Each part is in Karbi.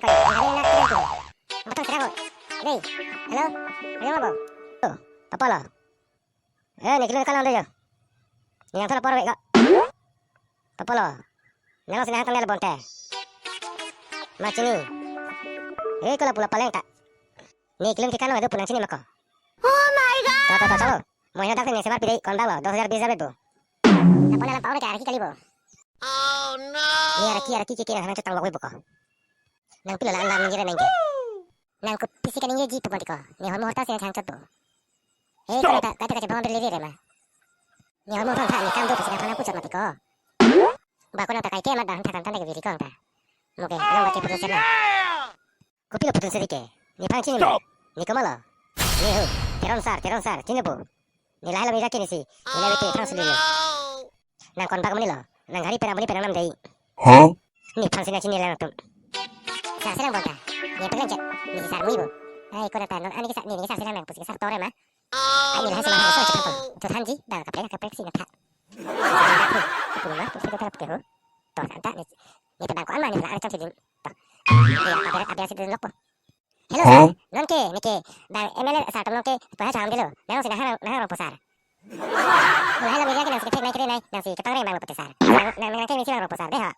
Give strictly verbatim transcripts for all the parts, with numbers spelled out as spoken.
Pai, pai, pai, pai, pai. Matang sedang ko. Dei. Hello? Hello, Mabo? Oh, Papa lo. Eh, ne kelun kalang do jo. Ne nangthan apor ave ko. Papa lo. Nang si nangthan nel bonte. Ma chini. Eh, ko lapu la paleng ta. Ne kelun ke kanong ado pu nangchini ma ko. Oh my God! To, to, to, chalo. Mo hina dak ne sebar pidei, kon bang lo, dos hajar bis hajar pu. Apot alam paun ke arki kali bo. Oh no! Ne arki, arki ke ke nang chotang lok ave pu ko. Nang pilo la alam ningje ningje. Nang kopisi kaningjeji pu mati ko. Ne hormu horta si nang chot pu. Eh, stop! Kata, kata kachebong beli re ma. Ne hormu horta ne kam do pisi nang phan nang puchot mati ko. Ba ko nang ta kai ke mat ba han thakan tan ke viri ko ta. Mo ke, nang ba ke putus na. Kopilo putus seri ke? Nephan chini ma? Stop! Ne komat lo? Ne ho, Teron sir, Teron sir, chini pu. Ne lahai lo mira ke ne si, ne lahai lo te thang suli lo. Nang kon bak mani lo? Nang gari perang mani perang nam dei. Huh? Nephan si nangchini lang tum. Sir si lang bonta. Ne pelang chat. Ne si sir mui bo. Ai, ko nang ta non ani ke sir, ne ne sir si lang nang pusi ke sir tore ma. Ai, ne lahai si ma so chethan po. Chethanji, bang kaprek kaprek si nang tha. Pu ma, pusi ke tha ke ho. To, anta ne. Ne ta bang ko-an ma ne la chang chidin. To. Abia, abia, abia si din lok po. Hello, huh? Sir. Non ke, ne ke, bang M L A sir atum non ke, pahal cham dilo. Nang si nang harang, nang harang po sir. Lahai lo media ke nang si kethek nai kere nai, nang si kepang reng bang lo pute sir. Nang, nang, nang ke nang si bang lo po sir, dei ha.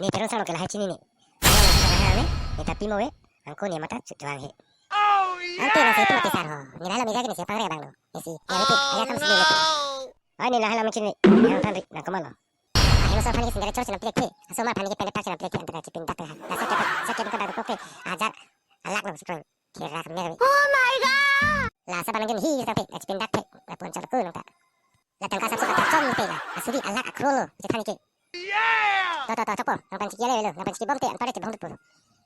Ne Teron sir lo ke lahai chini ne. Nang, nang, nang, nang, ne tapi mo ve, angko ne mata chu chuang he. Ante nang si tu mati sir ho. Ne lahai lo media ke nang si pang reng bang lo. Ne si, ya betul, ya kam si le. Ai ne lahai lo nangchini, ne nangthan ri, nang komat lo. Ahimsa aphan ke sindare chor chenam plek the. Asomar aphan ke pen tak chenam plek the, anta nangchipindak the. Lasa ke, lasa ke ka dak ke hajar, alak nang sikron. Kera kami kami. Oh my God! Lasa aphan ke hi tang the, nangchipindak the. Lapu-an char ko nang ta. La tangka sap sap ta chom the la. Asuri alak akrolo, chethan ke. Yeah! To, to, to, chokpo. Nangphan chiki ale lo, nangphan chiki bom the, anpar chebong pu.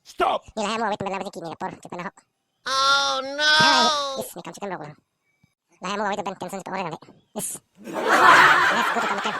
Stop! Ne lahai mo ave teman nangphan chiki ne apor, chepan ahok. Oh no! Hai, is, ne kam chicken rok lo. Lahai mo ave teman tension chepa ore nang le. Is. Let's go to Kamakan.